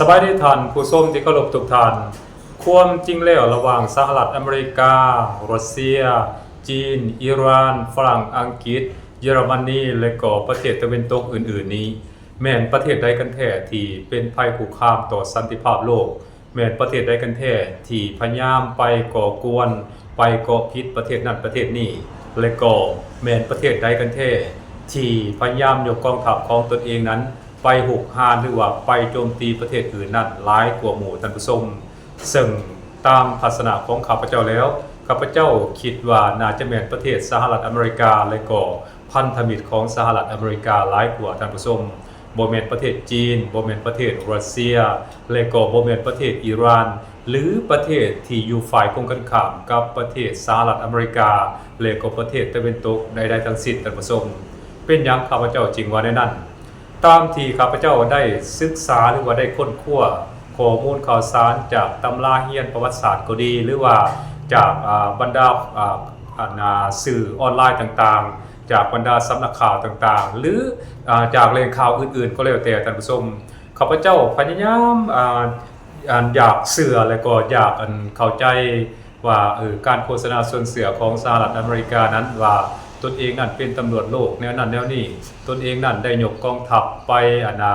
ສະບາຍດີທ່ານຜູ້ຊົມທີ່ເຄົາລົບທຸກທ່ານ. ຄວາມຈິງແລ້ວ ລະຫວ່າງສະຫະລັດອາເມລິກາ, ຣັດເຊຍ, ຈີນ, ອີຣານ, ຝຣັ່ງ, ອັງກິດ, ເຢຍລະມະນີ ແລະກໍປະເທດຕາເວັນຕົກອື່ນໆນີ້ ແມ່ນປະເທດໃດກັນແທ້ທີ່ເປັນໄພຄຸກຄາມຕໍ່ສັນຕິພາບໂລກ? ແມ່ນປະເທດໃດກັນແທ້ທີ່ພະຍາຍາມໄປກໍ່ກວນ, ໄປເກາະຜິດປະເທດນັ້ນປະເທດນີ້? ແລະກໍແມ່ນປະເທດໃດກັນແທ້ທີ່ພະຍາຍາມຍົກກອງທັບຂອງຕົນເອງນັ້ນໄປຮຸກຮານ ຫຼືວ່າໄປໂຈມຕີປະເທດອື່ນນັ້ນຫຼາຍກວ່າໝູ່, ທ່ານຜູ້ຊົມ? ເຊິ່ງຕາມທັດສະນະຂອງຂ້າພະເຈົ້າແລ້ວ, ຂ້າພະເຈົ້າຄິດວ່າໜ້າຈະແມ່ນປະເທດສະຫະລັດອາເມລິກາ ແລະກໍພັນທະມິດຂອງສະຫະລັດອາເມລິກາຫຼາຍກວ່າ, ທ່ານຜູ້ຊົມ. ບໍ່ແມ່ນປະເທດຈີນ, ບໍ່ແມ່ນປະເທດຣັດເຊຍ ແລະກໍບໍ່ແມ່ນປະເທດອີຣານ ຫຼືປະເທດທີ່ຢູ່ຝ່າຍກົງກັນຂ້າມກັບປະເທດສະຫະລັດອາເມລິກາ ແລະກໍປະເທດຕາເວັນຕົກໃດໆທັງສິ້ນ, ທ່ານຜູ້ຊົມ. ເປັນຫຍັງຂ້າພະເຈົ້າຈຶ່ງວ່າແນວນັ້ນ? ຕາມທີ່ຂ້າພະເຈົ້າໄດ້ສຶກສາ ຫຼືວ່າໄດ້ຄົ້ນຄວ້າຂໍ້ມູນຂ່າວສານຈາກຕຳລາຮຽນປະຫວັດສາດກໍດີ ຫຼືວ່າຈາກ ອາ ບັນດາ ອາ ອັນ ອາ ສື່ອອນລາຍຕ່າງໆ, ຈາກບັນດາສຳນັກຂ່າວຕ່າງໆ ຫຼື ອາ ຈາກແຫຼ່ງຂ່າວອື່ນໆກໍແລ້ວແຕ່, ທ່ານຜູ້ຊົມ, ຂ້າພະເຈົ້າພະຍາຍາມ ອາ ອັນ ຢາກເຊື່ອ ແລະກໍຢາກ ອັນ ເຂົ້າໃຈວ່າ ເອີ ການໂຄສະນາຊົວນເຊື່ອຂອງສະຫະລັດອາເມລິການັ້ນ ວ່າຕົນເອງນັ້ນເປັນຕຳຫຼວດໂລກແນວນັ້ນແນວນີ້, ຕົນເອງນັ້ນໄດ້ຍົກກອງທັບໄປ ອັນ ອາ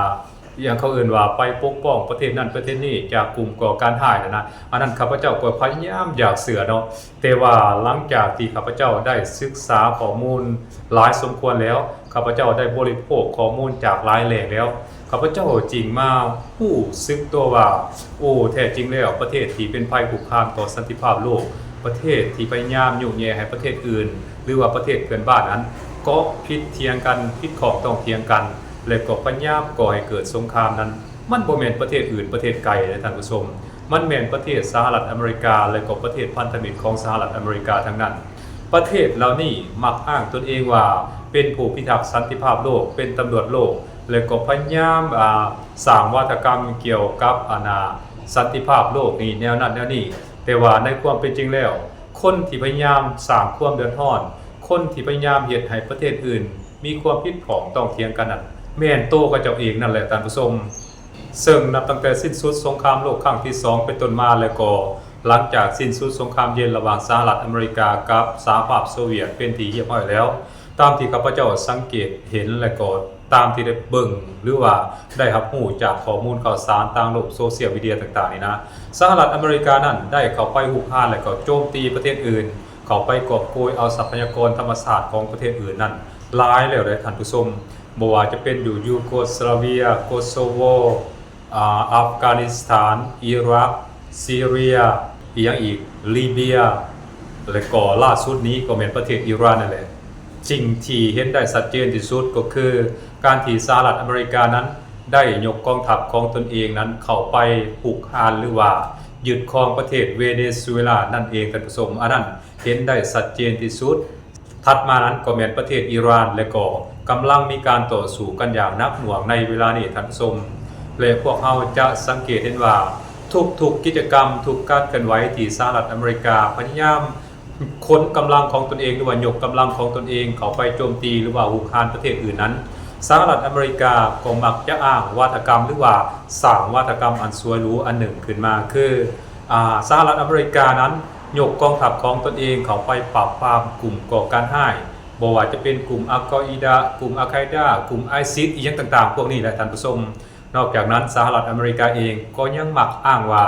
ອີ່ຫຍັງເຂົາເອີ້ນວ່າໄປປົກປ້ອງປະເທດນັ້ນປະເທດນີ້ຈາກກຸ່ມກໍ່ການຮ້າຍນັ້ນນະ, ອັນນັ້ນຂ້າພະເຈົ້າກໍພະຍາຍາມຢາກເຊື່ອເນາະ. ແຕ່ວ່າຫຼັງຈາກທີ່ຂ້າພະເຈົ້າໄດ້ສຶກສາຂໍ້ມູນຫຼາຍສົມຄວນແລ້ວ, ຂ້າພະເຈົ້າໄດ້ບໍລິໂພກຂໍ້ມູນຈາກຫຼາຍແຫຼ່ງແລ້ວ, ຂ້າພະເຈົ້າຈຶ່ງມາຮູ້ສຶກຕົວວ່າ ໂອ້ ແທ້ຈິງແລ້ວປະເທດທີ່ເປັນໄພຄຸກຄາມຕໍ່ສັນຕິພາບໂລກ, ປະເທດທີ່ພະຍາຍາມຍຸແຍ່ໃຫ້ປະເທດອື່ນ ຫຼືວ່າປະເທດເພື່ອນບ້ານນັ້ນເກາະຜິດຖຽງກັນ, ຜິດຂ້ອງຕ້ອງຖຽງກັນ ແລະກໍພະຍາຍາມກໍ່ໃຫ້ເກີດສົງຄາມນັ້ນ, ມັນບໍ່ແມ່ນປະເທດອື່ນປະເທດໄກເດ້ທ່ານຜູ້ຊົມ, ມັນແມ່ນປະເທດສະຫະລັດອາເມລິກາ ແລະກໍປະເທດພັນທະມິດຂອງສະຫະລັດອາເມລິກາທັງນັ້ນ. ປະເທດເຫຼົ່ານີ້ມັກອ້າງຕົນເອງວ່າເປັນຜູ້ພິທັກສັນຕິພາບໂລກ, ເປັນຕຳຫຼວດໂລກ ແລະກໍພະຍາຍາມ ອາ ສ້າງວາທະກຳກ່ຽວກັບ ອັນ ອາ ສັນຕິພາບໂລກນີ້ແນວນັ້ນແນວນີ້, ແຕ່ວ່າໃນຄວາມເປັນຈິງແລ້ວ ຄົນທີ່ພະຍາຍາມສ້າງຄວາມເດືອດຮ້ອນ, ຄົນທີ່ພະຍາຍາມເຮັດໃຫ້ປະເທດອື່ນມີຄວາມຜິດພ້ອງຕ້ອງຖຽງກັນນັ້ນ ແມ່ນໂຕເຂົາເຈົ້າເອງນັ້ນແຫຼະທ່ານຜູ້ຊົມ. ເຊິ່ງນັບຕັ້ງແຕ່ສິ້ນສຸດສົງຄາມໂລກຄັ້ງທີສອງເປັນຕົ້ນມາ ແລະກໍຫຼັງຈາກສິ້ນສຸດສົງຄາມເຢັນລະຫວ່າງສະຫະລັດອາເມລິກາກັບສະຫະພາບໂຊວຽດເປັນທີ່ຮຽບຮ້ອຍແລ້ວ, ຕາມທີ່ຂ້າພະເຈົ້າສັງເກດເຫັນ ແລະກໍຕາມທີ່ໄດ້ເບິ່ງ ຫຼືວ່າໄດ້ຮັບຮູ້ຈາກຂໍ້ມູນຂ່າວສານທາງໂລກໂຊຊຽວມີເດຍຕ່າງໆນີ້ນະ, ສະຫະລັດອາເມລິການັ້ນໄດ້ເຂົ້າໄປຮຸກຮານ ແລະກໍໂຈມຕີປະເທດອື່ນ, ເຂົ້າໄປກອບໂກຍເອົາຊັບພະຍາກອນທຳມະຊາດຂອງປະເທດອື່ນນັ້ນຫຼາຍແລ້ວເດ້ທ່ານຜູ້ຊົມ. ບໍ່ວ່າຈະເປັນຢູ່ຢູໂກສລາເວຍ, ໂກໂຊໂວ, ອາ ອັຟການິສຖານ, ອີຣັກ, ຊີເຣຍ, ອີ່ຫຍັງອີກ, ລີເບຍ ແລະກໍລ່າສຸດນີ້ກໍແມ່ນປະເທດອີຣານນັ້ນແຫຼະ. ສິ່ງທີ່ເຫັນໄດ້ຊັດເຈນທີ່ສຸດກໍຄື ການທີ່ສະຫະລັດອາເມລິການັ້ນໄດ້ຍົກກອງທັບຂອງຕົນເອງນັ້ນເຂົ້າໄປຮຸກຮານ ຫຼືວ່າຍຶດຄອງປະເທດເວເນຊູເອລານັ້ນເອງທ່ານຜູ້ຊົມ, ອັນນັ້ນເຫັນໄດ້ຊັດເຈນທີ່ສຸດ. ຖັດມານັ້ນກໍແມ່ນປະເທດອີຣານ ແລະກໍກຳລັງມີການຕໍ່ສູ້ກັນຢ່າງໜັກໜ່ວງໃນເວລານີ້ທ່ານຜູ້ຊົມ ແລະພວກເຮົາຈະສັງເກດເຫັນວ່າ ທຸກໆກິດຈະກຳ ທຸກການເຄື່ອນໄຫວທີ່ສະຫະລັດອາເມລິກາພະຍາຍາມຂົນກຳລັງຂອງຕົນເອງ ຫຼືວ່າຍົກກຳລັງຂອງຕົນເອງເຂົ້າໄປໂຈມຕີ ຫຼືວ່າຮຸກຮານປະເທດອື່ນນັ້ນ ສະຫະລັດອາເມລິກາກໍມັກຈະອ້າງວາທະກຳ ຫຼືວ່າສ້າງວາທະກຳອັນສວຍຫຼູອັນໜຶ່ງຂຶ້ນມາ ຄື ອາ ສະຫະລັດອາເມລິການັ້ນຍົກກອງທັບຂອງຕົນເອງເຂົ້າໄປປາບປາມກຸ່ມກໍ່ການຮ້າຍ, ບໍ່ວ່າຈະເປັນກຸ່ມອັລກອອີດາ, ກຸ່ມອາກາອີດາ, ກຸ່ມໄອຊິດ ອີ່ຫຍັງຕ່າງໆພວກນີ້ແຫຼະທ່ານຜູ້ຊົມ. ນອກຈາກນັ້ນ ສະຫະລັດອາເມລິກາເອງກໍຍັງມັກອ້າງວ່າ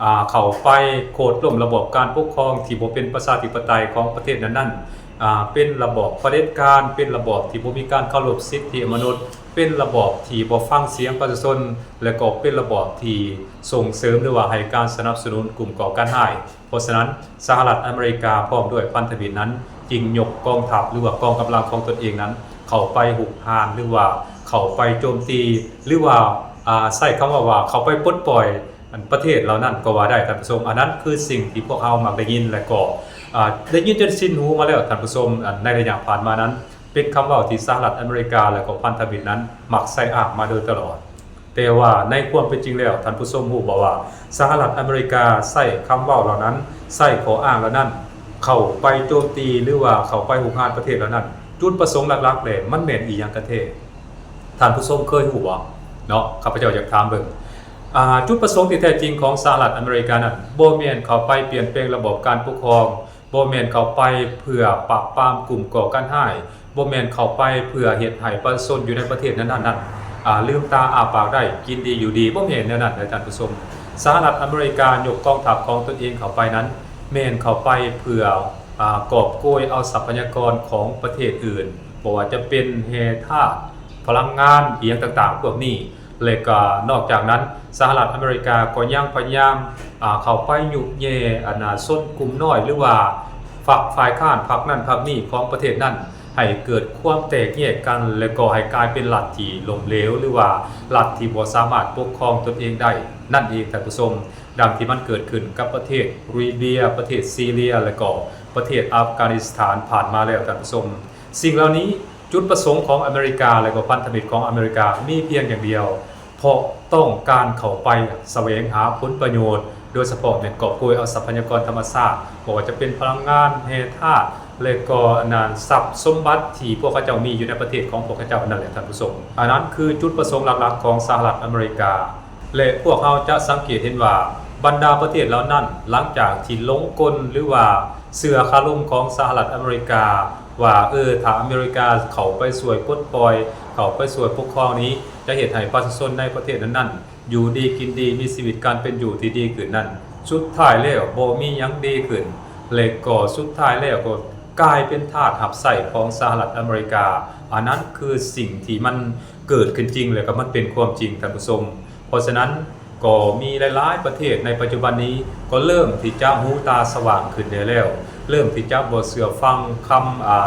ອາ ເຂົ້າໄປໂຄ່ນລົ້ມລະບອບການປົກຄອງທີ່ບໍ່ເປັນປະຊາທິປະໄຕຂອງປະເທດນັ້ນໆ, ອາ ເປັນລະບອບຜະເດັດການ, ເປັນລະບອບທີ່ບໍ່ມີການເຄົາລົບສິດທິມະນຸດ, ເປັນລະບອບທີ່ບໍ່ຟັງສຽງປະຊາຊົນ ແລະກໍເປັນລະບອບທີ່ສົ່ງເສີມ ຫຼືວ່າໃຫ້ການສະໜັບສະໜູນກຸ່ມກໍ່ການຮ້າຍ. ເພາະສະນັ້ນ ສະຫະລັດອາເມລິກາພ້ອມດ້ວຍພັນທະມິດນັ້ນ ຈຶ່ງຍົກກອງທັບ ຫຼືວ່າກອງກຳລັງຂອງຕົນເອງນັ້ນ ເຂົ້າໄປຮຸກຮານ ຫຼືວ່າເຂົ້າໄປໂຈມຕີ ຫຼືວ່າ ອາ ໃຊ້ຄຳເວົ້າວ່າເຂົ້າໄປປົດປ່ອຍ ອັນ ປະເທດເຫຼົ່ານັ້ນກໍວ່າໄດ້ທ່ານຜູ້ຊົມ. ອັນນັ້ນຄືສິ່ງທີ່ພວກເຮົາມັກໄດ້ຍິນ ແລະກໍ ອາ ໄດ້ຍິນຈົນຊິນຫູມາແລ້ວທ່ານຜູ້ຊົມ. ອັນ ໃນໄລຍະຜ່ານມານັ້ນ ເປັນຄຳເວົ້າທີ່ສະຫະລັດອາເມລິກາ ແລະກໍພັນທະມິດນັ້ນມັກໃຊ້ອ້າງມາໂດຍຕະຫຼອດ. ແຕ່ວ່າໃນຄວາມເປັນຈິງແລ້ວ ທ່ານຜູ້ຊົມຮູ້ບໍ່ວ່າ ສະຫະລັດອາເມລິກາໃຊ້ຄຳເວົ້າເຫຼົ່ານັ້ນ, ໃຊ້ຂໍ້ອ້າງເຫຼົ່ານັ້ນ ເຂົ້າໄປໂຈມຕີ ຫຼືວ່າເຂົ້າໄປຮຸກຮານປະເທດເຫຼົ່ານັ້ນ ຈຸດປະສົງຫຼັກໆແລ້ວມັນແມ່ນອີ່ຫຍັງກັນແທ້? ທ່ານຜູ້ຊົມເຄີຍຮູ້ບໍ່ເນາະ? ຂ້າພະເຈົ້າຢາກຖາມເບິ່ງ. ອາ ຈຸດປະສົງທີ່ແທ້ຈິງຂອງສະຫະລັດອາເມລິການັ້ນ ບໍ່ແມ່ນເຂົ້າໄປປ່ຽນແປງລະບອບການປົກຄອງ, ບໍ່ແມ່ນເຂົ້າໄປເພື່ອປາບປາມກຸ່ມກໍ່ການຮ້າຍ, ບໍ່ແມ່ນເຂົ້າໄປເພື່ອເຮັດໃຫ້ປະຊາຊົນຢູ່ໃນປະເທດນັ້ນໆນັ້ນ ອາ ລືມຕາອ້າປາກໄດ້ ກິນດີຢູ່ດີ, ບໍ່ແມ່ນແນວນັ້ນເດີທ່ານຜູ້ຊົມ. ສະຫະລັດອາເມລິກາຍົກກອງທັບຂອງຕົນເອງເຂົ້າໄປນັ້ນ ແມ່ນເຂົ້າໄປເພື່ອ ອາ ກອບໂກຍເອົາຊັບພະຍາກອນຂອງປະເທດອື່ນ, ບໍ່ວ່າຈະເປັນແຮ່ທາດ, ພະລັງງານ ອີ່ຫຍັງຕ່າງໆພວກນີ້. ແລະກໍນອກຈາກນັ້ນ ສະຫະລັດອາເມລິກາກໍຍັງພະຍາຍາມ ອາ ເຂົ້າໄປຍຸແຍ່ ອັນນາ ຊົນກຸ່ມນ້ອຍ ຫຼືວ່າ ຝັກຝ່າຍຄ້ານ ພັກນັ້ນພັກນີ້ຂອງປະເທດນັ້ນ ໃຫ້ເກີດຄວາມແຕກແຍກກັນ ແລະກໍໃຫ້ກາຍເປັນລັດທີ່ລົ້ມເຫຼວ ຫຼືວ່າລັດທີ່ບໍ່ສາມາດປົກຄອງຕົນເອງໄດ້ນັ້ນເອງທ່ານຜູ້ຊົມ, ດັ່ງທີ່ມັນເກີດຂຶ້ນກັບປະເທດລີເບຍ, ປະເທດຊີເຣຍ ແລະກໍປະເທດອັຟການິສຖານຜ່ານມາແລ້ວທ່ານຜູ້ຊົມ. ສິ່ງເຫຼົ່ານີ້ ຈຸດປະສົງຂອງອາເມລິກາ ແລະກໍພັນທະມິດຂອງອາເມລິກາມີພຽງຢ່າງດຽວ ເພາະຕ້ອງການເຂົ້າໄປສະແຫວງຫາຜົນປະໂຫຍດ, ໂດຍສະເພາະແມ່ນກອບໂກຍເອົາຊັບພະຍາກອນທຳມະຊາດ, ບໍ່ວ່າຈະເປັນພະລັງງານ, ແຮ່ທາດ ແລະກໍອັນນັ້ນ ຊັບສົມບັດທີ່ພວກເຂົາເຈົ້າມີຢູ່ໃນປະເທດຂອງພວກເຂົາເຈົ້ານັ້ນແຫຼະທ່ານຜູ້ຊົມ. ອັນນັ້ນຄືຈຸດປະສົງຫຼັກໆຂອງສະຫະລັດອາເມລິກາ. ແລະພວກເຮົາຈະສັງເກດເຫັນວ່າ ບັນດາປະເທດເຫຼົ່ານັ້ນ ຫຼັງຈາກທີ່ຫຼົງກົນ ຫຼືວ່າເຊື່ອຄາລົມຂອງສະຫະລັດອາເມລິກາວ່າ ເອີ ຖ້າອາເມລິກາເຂົ້າໄປຊ່ວຍປົດປ່ອຍ, ເຂົ້າໄປຊ່ວຍປົກຄອງນີ້ ຈະເຮັດໃຫ້ປະຊາຊົນໃນປະເທດນັ້ນໆ ຢູ່ດີກິນດີ, ມີຊີວິດການເປັນຢູ່ທີ່ດີຂຶ້ນນັ້ນ, ສຸດທ້າຍແລ້ວບໍ່ມີຫຍັງດີຂຶ້ນ ແລະກໍສຸດທ້າຍແລ້ວກໍກາຍເປັນທາດຮັບໃຊ້ຂອງສະຫະລັດອາເມລິກາ. ອັນນັ້ນຄືສິ່ງທີ່ມັນເກີດຂຶ້ນຈິງ ແລະກໍມັນເປັນຄວາມຈິງທ່ານຜູ້ຊົມ. ເພາະສະນັ້ນ ກໍມີຫຼາຍໆປະເທດໃນປັດຈຸບັນນີ້ ກໍເລີ່ມທີ່ຈະຫູຕາສະຫວ່າງຂຶ້ນແດ່ແລ້ວ, ເລີ່ມທີ່ຈະບໍ່ເຊື່ອຟັງຄຳ ອາ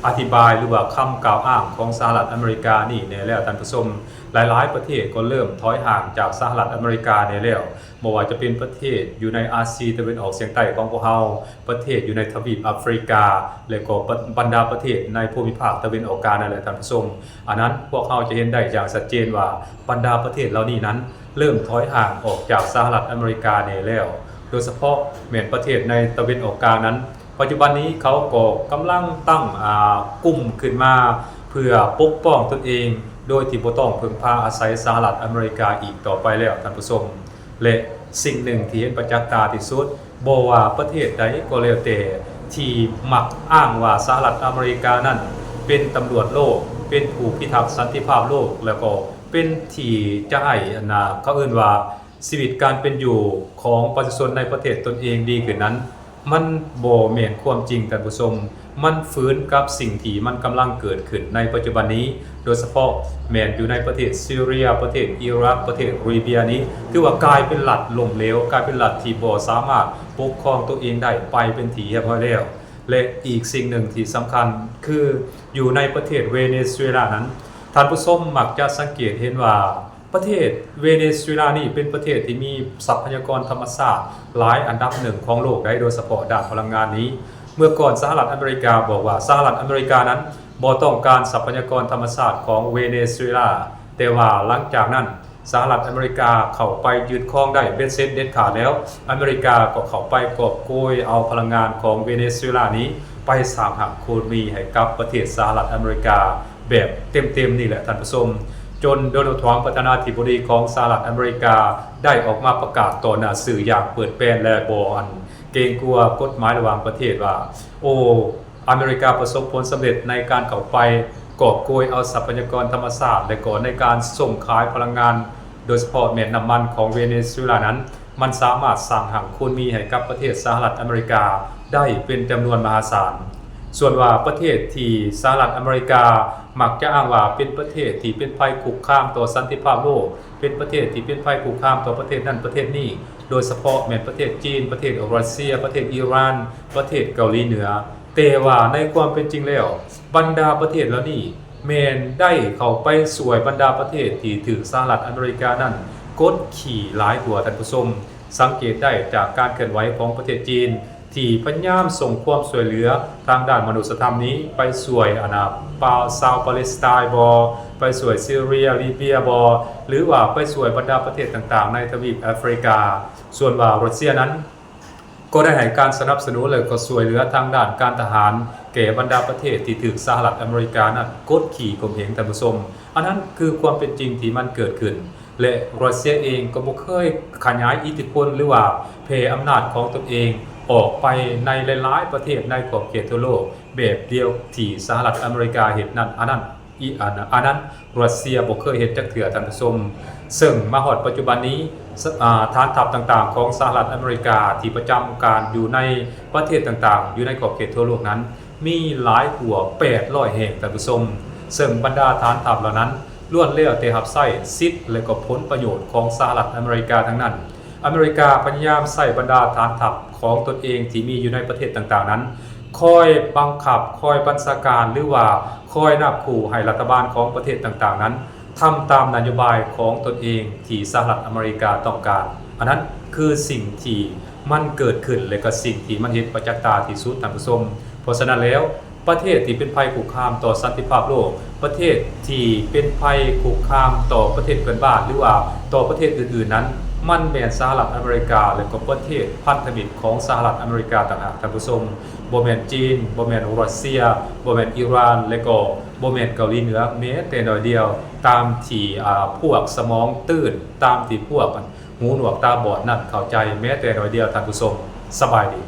ອະທິບາຍ ຫຼືວ່າຄຳກ່າວອ້າງຂອງສະຫະລັດອາເມລິການີ້ແດ່ແລ້ວທ່ານຜູ້ຊົມ. ຫຼາຍໆປະເທດກໍເລີ່ມຖອຍຫ່າງຈາກສະຫະລັດອາເມລິກາແດ່ແລ້ວ, ບໍ່ວ່າຈະເປັນປະເທດຢູ່ໃນອາຊີຕາເວັນອອກສຽງໃຕ້ຂອງພວກເຮົາ, ປະເທດຢູ່ໃນທະວີບອາຟຣິກາ ແລະກໍບັນດາປະເທດໃນພູມິພາກຕາເວັນອອກກາງນັ້ນແຫຼະທ່ານຜູ້ຊົມ. ອັນນັ້ນພວກເຮົາຈະເຫັນໄດ້ຢ່າງຊັດເຈນວ່າ ບັນດາປະເທດເຫຼົ່ານີ້ນັ້ນ ເລີ່ມຖອຍຫ່າງອອກຈາກສະຫະລັດອາເມລິກາແດ່ແລ້ວ, ໂດຍສະເພາະແມ່ນປະເທດໃນຕາເວັນອອກກາງນັ້ນ ປັດຈຸບັນນີ້ເຂົາກໍກຳລັງຕັ້ງ ອາ ກຸ່ມຂຶ້ນມາ ເພື່ອປົກປ້ອງຕົນເອງ ໂດຍທີ່ບໍ່ຕ້ອງເພິ່ງພາອາໄສສະຫະລັດອາເມລິກາອີກຕໍ່ໄປແລ້ວທ່ານຜູ້ຊົມ. ແລະ ສິ່ງໜຶ່ງທີ່ເຫັນປະຈັກຕາທີ່ສຸດ ບໍ່ວ່າປະເທດໃດກໍແລ້ວແຕ່ ທີ່ມັກອ້າງວ່າສະຫະລັດອາເມລິການັ້ນເປັນຕຳຫຼວດໂລກ, ເປັນຜູ້ພິທັກສັນຕິພາບໂລກ ແລ້ວກໍເປັນທີ່ຈະໃຫ້ ອັນນາ ເຂົາເອີ້ນວ່າ ຊີວິດການເປັນຢູ່ຂອງປະຊາຊົນໃນປະເທດຕົນເອງດີຂຶ້ນນັ້ນ ມັນບໍ່ແມ່ນຄວາມຈິງທ່ານຜູ້ຊົມ. ມັນຝືນກັບສິ່ງທີ່ມັນກຳລັງເກີດຂຶ້ນໃນປັດຈຸບັນນີ້, ໂດຍສະເພາະແມ່ນຢູ່ໃນປະເທດຊີເຣຍ, ປະເທດອີຣັກ, ປະເທດລີເບຍນີ້ ຖືວ່າກາຍເປັນລັດລົ້ມເຫຼວ, ກາຍເປັນລັດທີ່ບໍ່ສາມາດປົກຄອງຕົວເອງໄດ້ໄປເປັນທີ່ຮຽບຮ້ອຍແລ້ວ. ແລະ ອີກສິ່ງໜຶ່ງທີ່ສຳຄັນ ຄືຢູ່ໃນປະເທດເວເນຊູເອລານັ້ນ, ທ່ານຜູ້ຊົມມັກຈະສັງເກດເຫັນວ່າ ປະເທດເວເນຊູເອລານີ້ເປັນປະເທດທີ່ມີຊັບພະຍາກອນທຳມະຊາດຫຼາຍອັນດັບໜຶ່ງຂອງໂລກໃດ໋, ໂດຍສະເພາະດ້ານພະລັງງານນີ້. ເມື່ອກ່ອນສະຫະລັດອາເມລິກາບອກວ່າ ສະຫະລັດອາເມລິການັ້ນບໍ່ຕ້ອງການຊັບພະຍາກອນທຳມະຊາດຂອງເວເນຊູເອລາ, ແຕ່ວ່າຫຼັງຈາກນັ້ນ ສະຫະລັດອາເມລິກາເຂົ້າໄປຍຶດຄອງໄດ້ເບັດເສັດເດັດຂາດແລ້ວ, ອາເມລິກາກໍເຂົ້າໄປກອບໂກຍເອົາພະລັງງານຂອງເວເນຊູເອລານີ້ໄປສ້າງຮາກໂຄນມີໃຫ້ກັບປະເທດສະຫະລັດອາເມລິກາ ແບບເຕັມໆນີ້ແຫຼະທ່ານຜູ້ຊົມ, ຈົນໂດນັລ ທຣຳ ປະທານາທິບໍດີຂອງສະຫະລັດອາເມລິກາ ໄດ້ອອກມາປະກາດຕໍ່ໜ້າສື່ຢ່າງເປີດແປນ ແລະ ບໍ່ອັນເກງກົວກົດໝາຍລະຫວ່າງປະເທດວ່າ ໂອ ອາເມລິກາປະສົບຜົນສຳເລັດໃນການເຂົ້າໄປກອບໂກຍເອົາຊັບພະຍາກອນທຳມະຊາດ ແລະ ກໍໃນການສົ່ງຂາຍພະລັງງານ ໂດຍສະເພາະແມ່ນນ້ຳມັນຂອງເວເນຊູເອລານັ້ນ ມັນສາມາດສ້າງຮັ່ງຄູນມີໃຫ້ກັບປະເທດສະຫະລັດອາເມລິກາໄດ້ເປັນຈຳນວນມະຫາສານ. ສ່ວນວ່າປະເທດທີ່ສະຫະລັດອາເມລິກາມັກຈະອ້າງວ່າເປັນປະເທດທີ່ເປັນໄພຄຸກຄາມຕໍ່ສັນຕິພາບໂລກ, ເປັນປະເທດທີ່ເປັນໄພຄຸກຄາມຕໍ່ປະເທດນັ້ນປະເທດນີ້, ໂດຍສະເພາະແມ່ນປະເທດຈີນ, ປະເທດຣັດເຊຍ, ປະເທດອີຣານ, ປະເທດເກົາຫຼີເໜືອ. ແຕ່ວ່າໃນຄວາມເປັນຈິງແລ້ວ, ບັນດາປະເທດເຫຼົ່ານີ້ ແມ່ນໄດ້ເຂົ້າໄປຊ່ວຍບັນດາປະເທດທີ່ຖືກສະຫະລັດອາເມລິການັ້ນກົດຂີ່ຫຼາຍກວ່າ, ທ່ານຜູ້ຊົມ. ສັງເກດໄດ້ຈາກການເຄື່ອນໄຫວຂອງປະເທດຈີນ ທີ່ພະຍາຍາມສົ່ງຄວາມຊ່ວຍເຫຼືອທາງດ້ານມະນຸດສະທຳນີ້ໄປຊ່ວຍ ອັນນາ ປາ ຊາວປາເລສໄຕນ໌ບໍ, ໄປຊ່ວຍຊີເຣຍ, ລີເບຍບໍ ຫຼືວ່າໄປຊ່ວຍບັນດາປະເທດຕ່າງໆໃນທະວີບແອຟຣິກາ. ສ່ວນວ່າຣັດເຊຍນັ້ນ ກໍໄດ້ໃຫ້ການສະໜັບສະໜູນ ແລະ ກໍຊ່ວຍເຫຼືອທາງດ້ານການທະຫານແກ່ບັນດາປະເທດທີ່ຖືກສະຫະລັດອາເມລິການັ້ນກົດຂີ່ຂົ່ມເຫງ, ທ່ານຜູ້ຊົມ. ອັນນັ້ນຄືຄວາມເປັນຈິງທີ່ມັນເກີດຂຶ້ນ. ແລະ ຣັດເຊຍເອງກໍບໍ່ເຄີຍຂະຫຍາຍອິດທິພົນ ຫຼືວ່າແຜ່ອຳນາດຂອງຕົນເອງອອກໄປໃນຫຼາຍໆປະເທດໃນຂອບເຂດທົ່ວໂລກ ແບບດຽວທີ່ສະຫະລັດອາເມລິກາເຮັດນັ້ນ ອັນນັ້ນ ອີ ອັນ ອັນນັ້ນຣັດເຊຍບໍ່ເຄີຍເຮັດຈັກເທື່ອ ທ່ານຜູ້ຊົມ. ເຊິ່ງມາຮອດປັດຈຸບັນນີ້ ສະ ອາ ຖານທັບຕ່າງໆຂອງສະຫະລັດອາເມລິກາທີ່ປະຈຳການຢູ່ໃນປະເທດຕ່າງໆ ຢູ່ໃນຂອບເຂດທົ່ວໂລກນັ້ນ ມີຫຼາຍກວ່າແປດຮ້ອຍແຫ່ງ ທ່ານຜູ້ຊົມ. ເຊິ່ງບັນດາຖານທັບເຫຼົ່ານັ້ນ ລ້ວນແລ້ວແຕ່ຮັບໃຊ້ສິດ ແລະກໍຜົນປະໂຫຍດຂອງສະຫະລັດອາເມລິກາທັງນັ້ນ. ອາເມລິກາພະຍາຍາມໃຊ້ບັນດາຖານທັບຂອງຕົນເອງທີ່ມີຢູ່ໃນປະເທດຕ່າງໆນັ້ນ ຄອຍບັງຄັບ, ຄອຍບັນຊາການ ຫຼືວ່າຄອຍນາບຂູ່ໃຫ້ລັດຖະບານຂອງປະເທດຕ່າງໆນັ້ນ ທຳຕາມນະໂຍບາຍຂອງຕົນເອງທີ່ສະຫະລັດອາເມລິກາຕ້ອງການ. ອັນນັ້ນຄືສິ່ງທີ່ມັນເກີດຂຶ້ນ ແລະກໍສິ່ງທີ່ມັນເຫັນປະຈັກຕາທີ່ສຸດ, ທ່ານຜູ້ຊົມ. ເພາະສະນັ້ນແລ້ວ ປະເທດທີ່ເປັນໄພຄຸກຄາມຕໍ່ສັນຕິພາບໂລກ, ປະເທດທີ່ເປັນໄພຄຸກຄາມຕໍ່ປະເທດເພື່ອນບ້ານ ຫຼືວ່າຕໍ່ປະເທດອື່ນໆນັ້ນ ມັນແມ່ນສະຫະລັດອາເມລິກາ ແລະກໍປະເທດພັນທະມິດຂອງສະຫະລັດອາເມລິກາຕ່າງຫາກ, ທ່ານຜູ້ຊົມ. ບໍ່ແມ່ນຈີນ, ບໍ່ແມ່ນຣັດເຊຍ, ບໍ່ແມ່ນອີຣານ ແລະກໍບໍ່ແມ່ນເກົາຫຼີເໜືອ ແມ້ແຕ່ໜ້ອຍດຽວ ຕາມທີ່ ອາ ພວກສະໝອງຕື້ນ, ຕາມທີ່ພວກຫູໜວກຕາບອດນັ້ນເຂົ້າໃຈ ແມ້ແຕ່ໜ້ອຍດຽວ, ທ່ານຜູ້ຊົມ. ສະບາຍດີ.